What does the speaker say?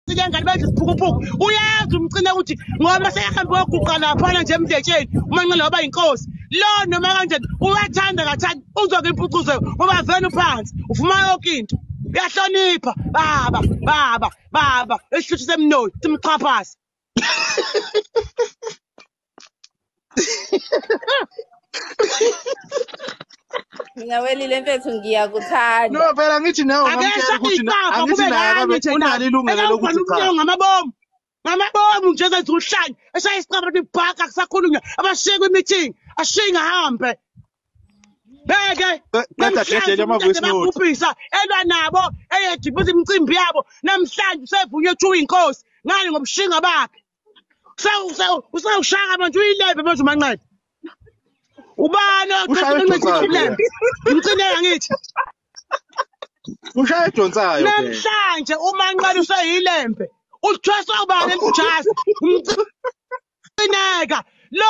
Lengane benza isiphukuphuku, uyazi umcine ukuthi ngoba seyahambe waguqa laphana nje emdletsheni uManqele waba yinkosi lo noma kanjani uyathanda kathanda uzoke impucuzo ngoba vele uphansi ufuma yonke into uyahlonipha baba baba baba esihluthu semnoyi simxhaphaza. Mina welile mfethu ngiyakuthanda. No phela ngithi nawe ngamtshela ukuthi angithi naye akabe unalo ilungelo lokuthi cha. Ngamabomu. Ngamabomu nje zenza uhlanya. Eshaya isicaba ukuthi bhaka kusakhulunywa abashiye kwi-meeting. Ashiye ngahambe. Beke qeda dledele ama voice note. Bakubhubhisa elwa nabo eyedibisa imicimbi yabo namhlanje usevunywe kuthiwa inkosi ngani ngobushinga bakhe. Usewushaka manje uyilembe manje uManqele. Ubani oqhamuka umcineka ngithi ushaya edonsayo namhlanje uManqele useyilembe uthweswa ubani emjazi umcineka lo.